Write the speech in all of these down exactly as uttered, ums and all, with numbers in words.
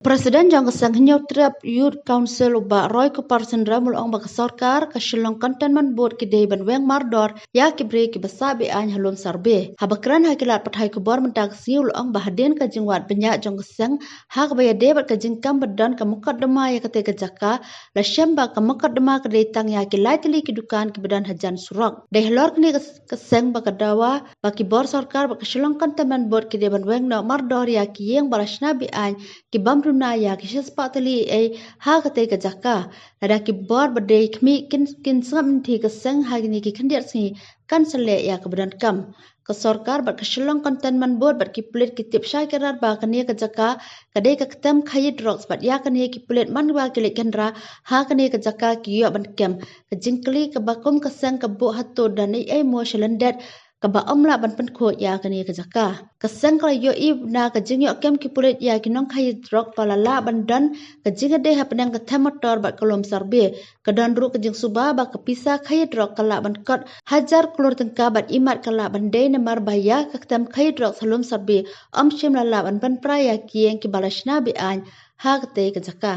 President jong ka seng Hynñiewtrep Youth Council u Bah Roy Kupar Syndrome u la ong ba ka sorkar ka Shillong Cantonment Board ki dei ban weng mardor ïa ki briew kiba sah be-aiñ ha lum Sarbeh. Haba kren ha ki lad pathai khubor mynta ka sngi u la ong ba hadien ka jingwad bniah jong ka seng ha kaba ïadei bad ka jingkam ba don ka mukotduma ïa katei ka jaka, la shem ba ka mukotduma ka dei tang ïa ki lai tylli ki dukan kiba don hajan surok. Dei halor kane ka, ka seng ba ka dawa ba ki bor sorkar bad ka Shillong Cantonment Board ki dei ban weng noh mardor ïa ki ïing ba la shna be-aiñ ki bym duna ïa ki shispah tylli ei ha katei ka jaka. Lada ki bor ba dei khmih kin, kin sngap lynti, ka seng ha kine ki khyndiat sngi kan sa leh ïa kaba donkam. Ka sorkar bad ka Shillong Cantonment Board bad ki pulit ki tip shai kynrad ba kane ka jaka ka dei ka ktem khaïi drugs bad ïa kane ki pulit man ba ki leit khynra ha kane ka jaka ki ïoh ban kem. Ka jingkylli kaba kum ka seng ka buh hato don ei ei mo sha lyndet kaba ym lah ban pynkhuid ïa kane ka jaka. Ka seng ka la ïohi na ka jingïoh kem ki pulit ïa ki nongkhaïi drok ba la lah ban don ka jingïadei hapdeng ka them motor bad ka lum Sarbeh. Ka don ruh ka jingsuba ba ka pisa khaïi drok ka lah ban kot hajar klur tyngka bad imat ka lah ban dei namar ba ïa ka ktem khaïi drok ha lum Sarbeh ym shym la lah ban pynpra ïa ki ïing kiba la shna be-aiñ ha katei ka jaka.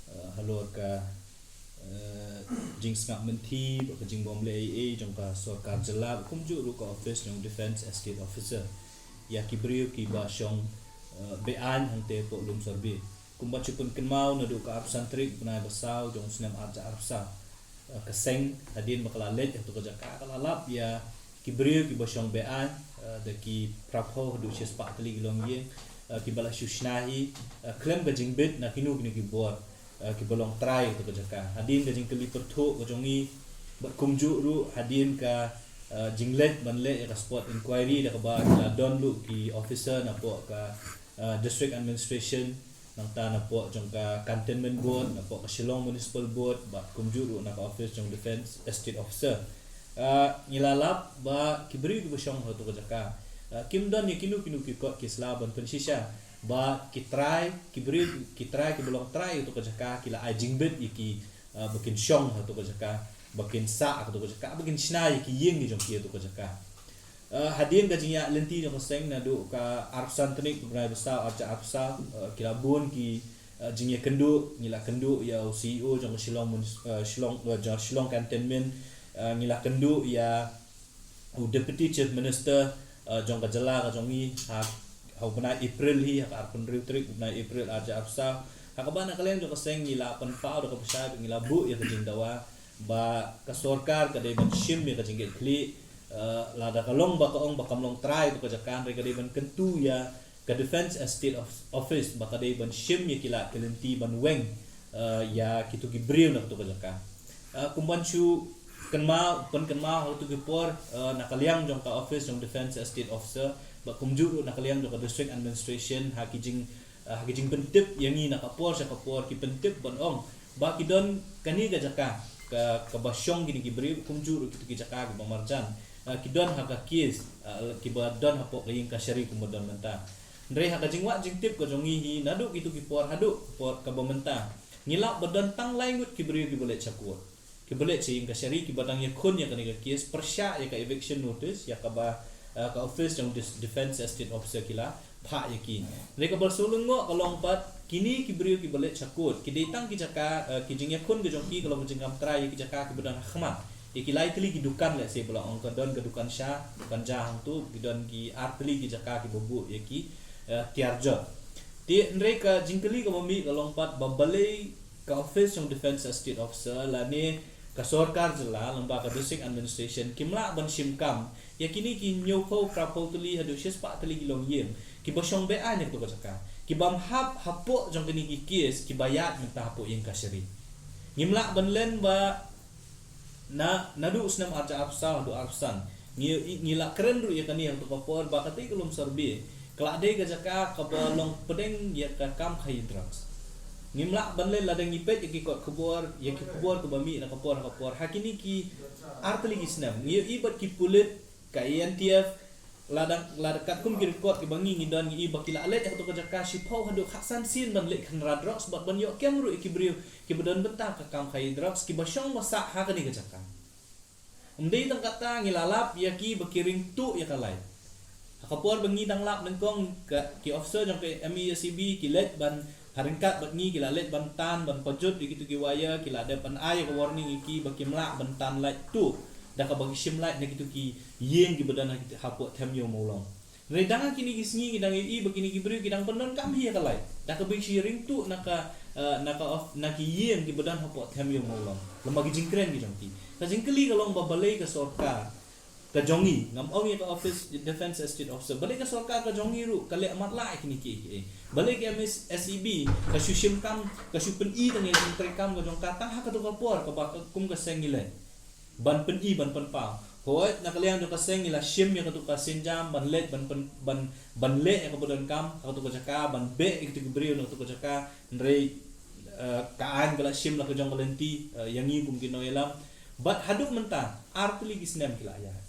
Uh, halor ka uh, jingsngap mynthi bad ka jingbym leh ei ei jong ka sorkar jylla kumjuh ruh ka office jong Defence Estate Officer ïa ki briew kiba shong uh, be-aiñ hangtei hapoh lum Sarbeh. Kumba shu pynkynmaw naduh ka arphew san tarik bnai ba saw jong u snem arhajar arphew saw, uh, ka seng hadien ba ka la leit hato ka jaka ka la lap ïa ki briew kiba shong be-aiñ, uh, da ki phraphew haduh shispah tylli ki longïing, uh, kiba la shu shna hi, uh, khlem ka jingbit na kino kino ki bor, uh, kiba long trai hato ka jaka. Hadien ka jingkylli pyrthuh ka jong ngi bad kumjuh ruh hadien ka uh, jingleit ban leh ïa ka spot inquiry da kaba la don ruh ki officer napoh ka uh, District Administration, nangta napoh jong ka Cantonment Board, napoh ka Shillong Municipal Board bad kumjuh ruh na ka office jong Defence Estate Officer. Uh, ngi la lap ba ki briew kiba shong hato ka jaka uh, kim don ïa kino kino ki kot ki sla ban pynshisha ba ki trai, ki briew, ki trai kiba long trai hato ka jaka ki la ai jingbit ïa ki uh, ba kin shong hato ka jaka, ba kin sah hato ka jaka, ba kin shna ïa ki ïing ki jong ki hato ka jaka. Uh, hadien ka jingïaid lynti jong ka seng naduh ka arphew san tarik bnai ba saw arhajar arphew saw, uh, ki la bun ki uh, jingïakynduh, ngi la kynduh ïa u C E O jong ka Shillong, uh, Shillong, uh, jong Shillong Cantonment, uh, ngi la kynduh ïa u Deputy Chief Minister uh, jong ka jylla ka jong ngi ha, ha u bnai April hi, ha ka arphew hynriew tarik u bnai April arhajar arphew saw. Ha kaba na ka liang jong ka seng ngi la pynpaw da ka pyrshah, ngi la buh ïa ka jingdawa ba ka sorkar ka dei ban shim ïa ka jingkit khlieh, uh, lada ka long ba ka ong ba kam long trai hato ka jaka, hynrei ka dei ban kyntu ïa ka Defence Estate Office ba ka dei ban shim ïa ki lad ki lynti ban weng uh, ïa kito ki briew na kato ka jaka. Uh, kumban shu kynmaw, pynkynmaw ha kato ki por uh, na ka liang jong ka office jong Defence Estate Officer bad kumjuh ruh na ka liang jong ka District Administration ha ki jing uh, ha ki jingpyntip ïa ngi na ka por sha ka por, ki pyntip ban ong ba ki don kane ka jaka ka, kaba shong kine ki briew, kumjuh ruh kito ki jaka kiba marjan uh, ki don ha ka case uh, kiba don hapoh ka ïing kashari kumba don mynta. Hynrei ha ka jingwad jingtip ka jong ngi hi naduh kito ki por haduh ka por kaba mynta, ngi lap ba don tang lai ngut ki briew kiba leit sha court, kiba leit sha ïing kashari, kiba dang ïakhun ïa kane ka case pyrshah ïa ka eviction notice ïa kaba uh, ka office jong Defence Estate Officer ki la phah ïa ki. Hynrei kaba sngewlyngngoh ka long pat kine ki briew kiba leit sha court ki dei tang ki jaka uh, ki jingïakhun ka jong ki ka long ka jingkam trai ïa ki jaka kiba don ha khmat. Ïa ki lai tylli ki dukan, let's say, ba la ong ka don ka dukan sha, dukan ja hangto, ki don ki ar tylli ki jaka kiba buh ïa ki uh, tiar jot. Te hynrei ka jingkylli kaba mih ka long pat ba balei ka office jong Defence Estate Officer lane ka sorkar jylla lyngba ka District Administration kim lah ban shim kam ïa kine ki hynñiewphew phraphew tylli haduh shispah tylli ki longïing kiba shong be-aiñ ha kato ka jaka, ki bym hap hapoh jong kine ki case kiba ïaid mynta hapoh ïing kashari. Ngim lah ban len ba na, naduh u snem arhajar arphew saw haduh arphew san ngi, ngi la kren ruh ïa kane ha kato ka por ba katei ka lum Sarbeh ka la dei ka jaka kaba long pdeng ïa ka kam khaïi drugs. Ngim lah ban len lada ngi peit ïa ki kot khubor, ïa ki khubor kiba mih na ka por ha ka por ha kine ki ar tylli ki snem. Ngi ïohi bad ki pulit, ka A N T F, lada, lada katkum ki record kiba ngi, ngi don, ngi ïohi ba ki la leit ha kato ka jaka shiphew haduh khatsan sien ban leit khynra drugs bad ban ïoh kem ruh ïa ki briew kiba don bynta ka kam khaïi drugs kiba shong ba sah ha kane ka jaka. Ym dei tang kata, ngi la lap ïa ki ba ki ring tuh ïa ka light. Ha ka por ba ngi dang lap nyngkong, ka, ki officer jong ka M E S E B ki leit ban Ha ryngkat bad ngi ki la leit ban tan, ban pajut ïa kito ki wire, ki la dep ban ai ka warning ïa ki ba kim lah ban tan light tuh da kaba ki shim light na kito ki ïing kiba don ha kito, hapoh Them Ïew Mawlong. Hynrei dang ha kine ki sngi ngi dang ïohi ba kine ki briew ki dang pyndonkam hi ïa ka light da kaba ki ring tuh na ka, eh, na ka of, na ki ïing kiba don hapoh Them Ïew Mawlong. Lem bad ki jingkren ki jong ki. Ka jingkylli ka long ba balei ka sorkar ka jong ngi, ngam ong ïa ka office Defence Estate Officer, balei ka sorkar ka jong ngi ruh ka leh matlah ïa kine kiei kiei. Balei ka M S S E B ka shu shim kam, ka shu pyni tang ïa ka jingtrei kam ka jong ka tang ha kato ka por kaba ka kum ka seng ngi leh ban pyni, ban pynpaw. Hooid, na ka liang jong ka seng ngi la shim ïa kato ka sienjam ban leh, ban pyn, ban, ban leh ïa kaba donkam ha kato ka jaka, ban beh ïa kato ka briew na kato ka jaka. Hynrei, eh, ka aiñ ka la shim la ka jong ka lynti, eh, ïa ngi kum ki nongïalam. Bad haduh mynta ar tylli ki snem ki la ïaid.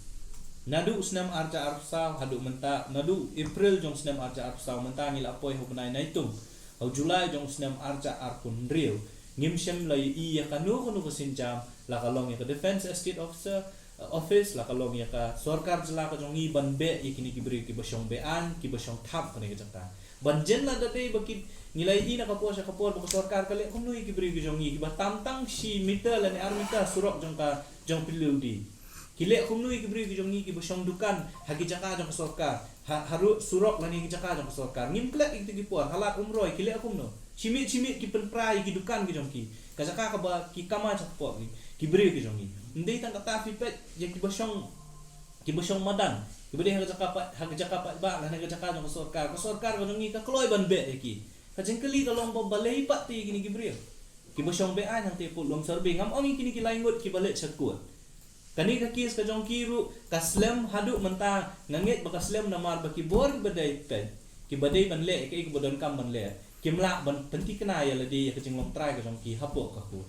Naduh u snem arhajar arphew saw haduh mynta, naduh April jong u snem arhajar arphew saw mynta ngi la poi ha u bnai Naitung, ha u July jong u snem arhajar arphew hynriew. Ngim shym la ïohi ïa kano kano ka sienjam, la ka long ïa ka Defence Estate Officer, eh, Office, la ka long ïa ka sorkar jylla ka jong ngi ban beh ïa kine ki briew kiba shong be-aiñ, kiba shong thap ha kane ka jaka. Ban jan lada dei ba ki, ngi la ïohi na ka por sha ka por ba ka sorkar ka leh kumno ïa ki briew ki jong ngi kiba tam tang shi meter lane ar meter surok jong ka, jong P W D. Ki leh kumno ïa ki briew ki jong ngi kiba shong dukan ha ki jaka jong ka sorkar, ha, harud surok lane ki jaka jong ka sorkar. Ngim klet ïa kito ki por, ha Lad Umroi ki leh kumno. Shi miet shi miet ki pynpra ïa ki dukan ki jong ki, ka jaka kaba ki kamai shapoh ki, ki briew ki jong ngi. Ym dei tang kata, phi peit ïa kiba shong, kiba shong madan, kiba dei ha ka jaka pat, ha ka jaka pat ba, lane ha ka jaka jong ka sorkar. Ka sorkar ka jong ngi ka kloi ban beh ïa ki. Ka jingkylli ka long ba balei pat te ïa kine ki briew kiba shong be-aiñ hangtei hapoh Lumsorbe. Ngam ong ïa kine ki lai ngut kiba leit sha kut. Kane ka case ka jong ki ruh ka slem haduh mynta, nga ngeit ba ka slem namar ba ki bor kiba dei peit, kiba dei ban leh ïa kaei kaba donkam ban leh, kim lah ban pynthikna ïa lade ïa ka jinglong trai ka jong ki hapoh ka kut.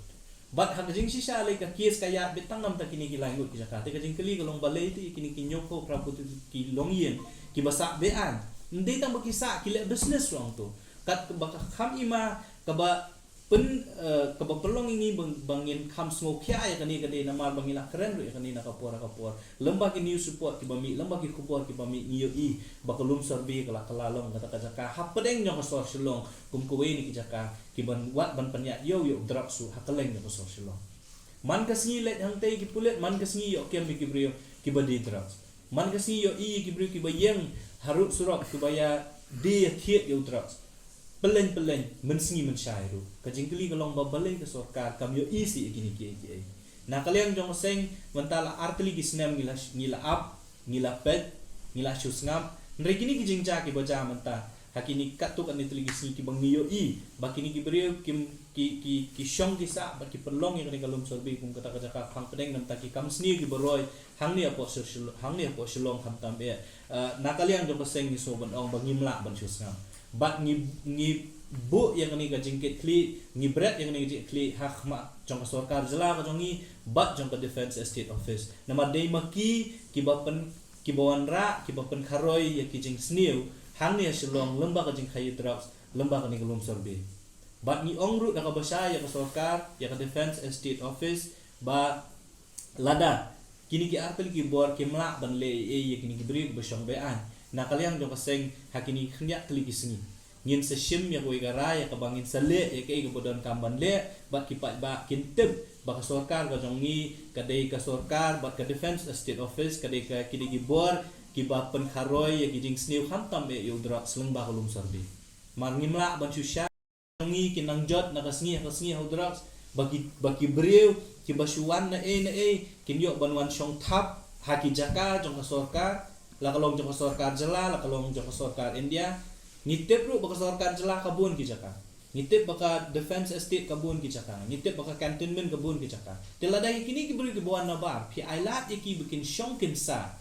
Bad ha ka jingshisha lei ka case ka ïaid beit tang namar kine ki lai ngut ki jaka. Te ka jingkylli ka long balei te ïa kine ki hynñiewphew phra phew ki longïing kiba sah be-aiñ. Ym dei tang ba ki sah, ki leh business ruh hangto. Katba ka kham i ma kaba pyn, eh, kaba pynlong ïa ngi ba, ba ngin kham sngewkhia ïa kane ka dei namar ba ngi la kren ruh ïa kane na ka por ha ka por. Lem bad ki news report kiba mih, lem bad ki khubor kiba mih ngi ïohi ba ka Lumsorbe ka la kylla long kata ka jaka hapdeng jong ka sor Shillong kum kawei na ki jaka kiban wad ban pynïaid ïew ïa u drugs ruh ha kylleng jong ka sor Shillong. Man ka sngi leit hangtei ki pulit, man ka sngi ïoh kem ïa ki briew kiba die drugs. Man ka sngi ïohi ïa ki briew kiba ïeng harud surok kiba ïa die ïa thied ïa u drugs. Pylleng pylleng, mynsngi mynshai ruh. Ka jingkylli ka long ba balei ka sorkar kam ïohi shuh ïa kine kiei kiei. Na ka liang jong ka seng mynta la ar tylli ki snem ngi la, ngi la ap, ngi la peit, ngi la shu sngap. Hynrei kine ki jingjia kiba jia mynta ha kine katto katne tylli ki sngi kiba ngi ïohi ba kine ki briew kim, ki, ki, ki shong ki sah bad ki pynlong ïa kane ka Lumsorbe kum kata ka jaka phang pdeng namar ki kam sniew kiba roi hangne hapoh Shillong, hangne hapoh Shillong khamtam eh. Eh, na ka liang jong ka seng ngi sngewbha ban ong ba ngim lah ban shu sngap. Bad ngi, ngi buh ïa kane ka jingkitkhlieh, ngi bret ïa kane ka jingkitkhlieh ha khmat jong ka sorkar jylla ka jong ngi bad jong ka Defence Estate Office. Namar dei ma ki kiba pyn, kiba wanrah, kiba pynkharoi ïa ki jingsniew hangne ha Shillong lem bad ka jingkhaïi drugs lem bad kane ka Lumsorbe. Bad ngi ong ruh da kaba shai ïa ka sorkar, ïa ka Defence Estate Office, ba lada kine ki ar tylli ki bor kim lah ban leh ei ei ïa kine ki briew kiba shong be-aiñ, na ka liang jong ka seng ha kine ki khyndiat tylli ki sngi ngin sa shim ïa kawei ka rai ïa kaba ngin sa leh ïa kaei kaba donkam ban leh. Bad ki paidbah kin tip ba ka sorkar ka jong ngi ka dei ka sorkar bad ka Defence Estate Office ka dei ka, ki dei ki bor kiba pynkharoi ïa ki jingsniew khamtam eh ïa u drugs lem bad ka Lumsorbe. Mar ngim lah ban shu shah jong ngi kin nang jot na ka sngi ha ka sngi ha u drugs, ba ki, ba ki briew kiba shu wan na ei na ei kin ïoh ban wan shong thap ha ki jaka jong ka sorkar, la ka long jong ka sorkar jylla, la ka long jong ka sorkar India. Ngi tip ruh ba ka sorkar jylla ka bun ki jaka. Ngi tip ba ka Defence Estate ka bun ki jaka. Ngi tip ba ka cantonment ka bun ki jaka. Te lada ïa kine ki briew kiba wan nabar phi ailad ïa ki ba kin shong kin sah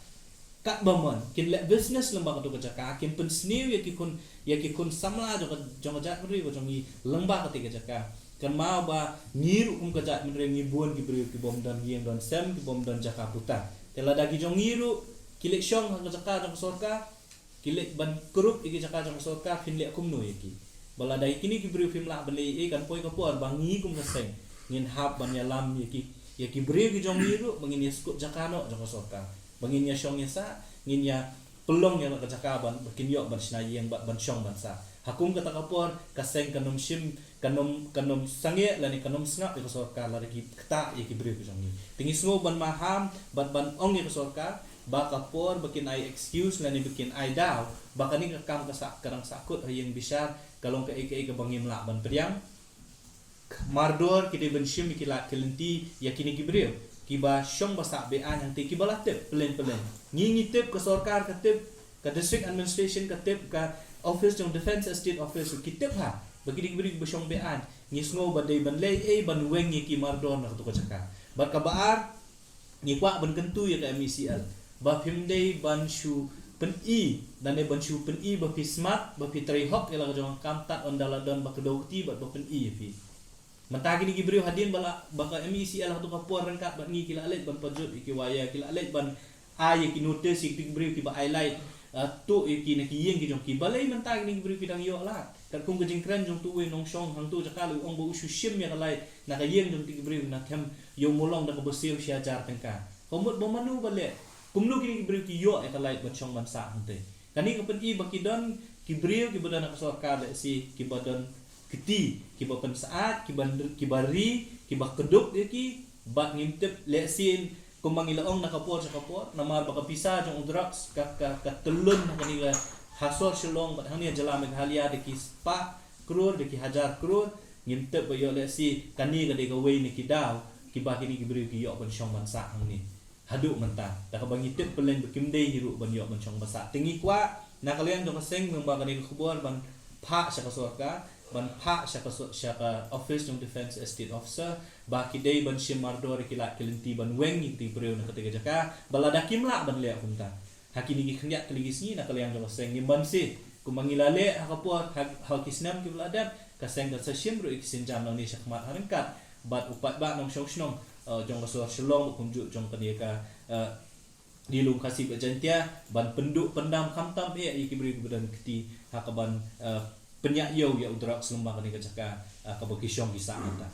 katba mon, kin leh business lem bad kato ka jaka, kin pynsniew ïa ki khun, ïa ki khun samla jong ka, jong ka jaitbynriew ka jong ngi lem bad kata ka jaka. Kynmaw ba ngi ruh kum ka jaitbynriew ngi bun ki briew kibym don ïing don sem, kibym don jaka puta. Te lada ki jong ngi ruh ki leit shong ha ka jaka jong ka sorkar, ki leit ban kurup ïa ki jaka jong ka sorkar, phin leh kumno ïa ki? Ba lada ïa kine ki briew phim lah ban leh ei ei, kan poi ka por ba ngi kum ka seng ngin hap ban ïalam ïa ki, ïa ki briew ki jong ngi ruh ba ngin ïa skud jaka noh jong ka sorkar. Ba ngin ïa shong ïa sah, ngin ïa pynlong ïa la ka jaka ban, ba kin ïoh ban shna ïing bad ban shong ban sah. Ha kum kata ka por ka seng kan ym shim, kan ym, kan ym sangeh lane kan ym sngap ïa ka sorkar lada ki ktah ïa ki briew ki jong ngi. Te ngi sngew ban maham bad ban ong ïa ka sorkar ba ka por ba kin ai excuse lane ba kin ai daw ba kane ka kam ka sah, ka dang sahkut ha ïing bishar, ka long kaei kaei kaba ngim lah ban pdiang. Mardor ki dei ban shim ïa ki lad ki lynti ïa kine ki briew kiba shong ba sah be-aiñ, hangta kiba la tip pyllein pyllein. Ngi ngi tip, ka sorkar ka tip, ka district administration ka tip, ka office jong defence estate office ki tip ha ba kine ki briew kiba shong be-aiñ. Ngi sngew ba dei ban leh ei ban weng ïa ki mardor na kato ka jaka. Bad kaba ar, ngi kwah ban kyntu ïa ka M E C L ba phim dei ban shu pyni, lane ban shu pyni ba phi smart, ba phi trei hok ïa la ka jong ka kam, tad ynda la don ba kdew kti bad ba pyni ïa phi. Mynta kine ki briew hadien ba la, ba ka M E C L ha kato ka por ryngkat bad ngi ki la leit ban pajut ïa ki wire, ki la leit ban ai ïa ki notice ïa ki briew kiba ai light, ah, tuh ïa ki na ki ïing ki jong ki. Balei mynta kine ki briew ki dang ïoh lad? Katkum ka jingkren jong uwei u nongshong hangto jaka, u ong ba u shu shim ïa ka light na ka ïing jong ki briew na them ïoh mulong da kaba siew shi hajar tyngka. Ka mut ba mano ba leh? Kumno kine ki briew ki ïoh ïa ka light ban shong ban sah hangta? Kane ka pyni ba ki don ki briew kiba don ha ka sorkar lehse kiba don kti, kiba pynsyaid, kiba, kiba ri, kiba kdup ïa ki. Bad ngim tip, lehse kumba ngi la ong na ka por sha ka por, namar ba ka pisa jong u drugs ka, ka, ka tyllun ha kane ka, ha sor Shillong bad hangne ha jylla Meghalaya da ki spah klur, da ki hajar klur. Ngim tip ba ïoh lehse kane ka dei kawei na ki daw kiba kine ki briew ki ïoh ban shong ban sah hangne haduh mynta, da kaba ngi tip pyllein ba kim dei hi ruh ban ïoh ban shong ban sah. Te ngi kwah na ka liang jong ka seng, mynba kane ka khubor ban phah sha ka sorkar, ban phah sha ka so-, sha ka office jong defence estate officer ba ki dei ban shim mardor ïa ki lad ki lynti ban weng ïa ki briew na kata ka jaka, ba lada kim lah ban leh kumta ha kine ki khyndiat tylli ki sngi, na ka liang jong ka seng ngim banse. Kumba ngi la leh ha ka por, ha, ha ki snem kiba la dep, ka seng kan sa shim ruh ïa ki sienjam nangne shakhmat ha ryngkat bad u paidbah nongshong shnong, eh, jong ka sor Shillong bad kumjuh jong kane ka, eh, Ri Lum Khasi bad Jaiñtia ban pynduh pyndam khamtam eh ïa ki briew kiba don kti ha kaban, eh, pynïaid ïew ïa u drugs lyngba kane ka jaka, eh, kaba ki shong ki sah mynta.